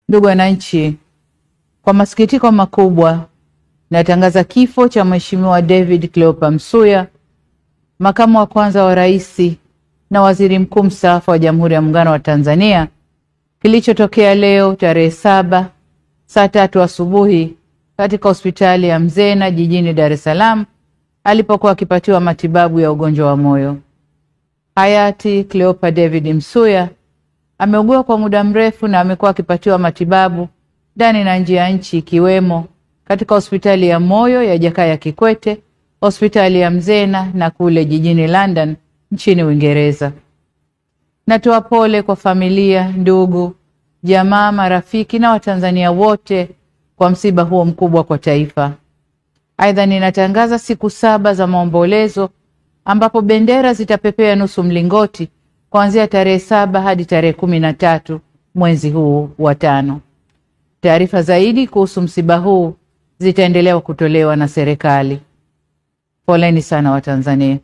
Ndugu wananchi, kwa masikitiko makubwa natangaza kifo cha Mheshimiwa David Cleopa Msuya, makamu wa kwanza wa rais na waziri mkuu mstaafu wa Jamhuri ya Muungano wa Tanzania, kilichotokea leo tarehe 7 saa 3 asubuhi katika hospitali ya Mzena jijini Dar es Salaam alipokuwa akipatiwa matibabu ya ugonjwa wa moyo. Hayati Cleopa David Msuya ameugua kwa muda mrefu na amekuwa akipatiwa matibabu ndani na nje ya nchi, ikiwemo katika hospitali ya moyo ya Jakaya Kikwete, hospitali ya Mzena na kule jijini London nchini Uingereza. Natoa pole kwa familia, ndugu, jamaa, marafiki na Watanzania wote kwa msiba huo mkubwa kwa taifa. Aidha, ninatangaza siku 7 za maombolezo ambapo bendera zitapepea nusu mlingoti kuanzia tarehe 7 hadi tarehe 13 mwezi huu wa 5. Taarifa zaidi kuhusu msiba huu zitaendelea kutolewa na serikali. Poleni sana Watanzania.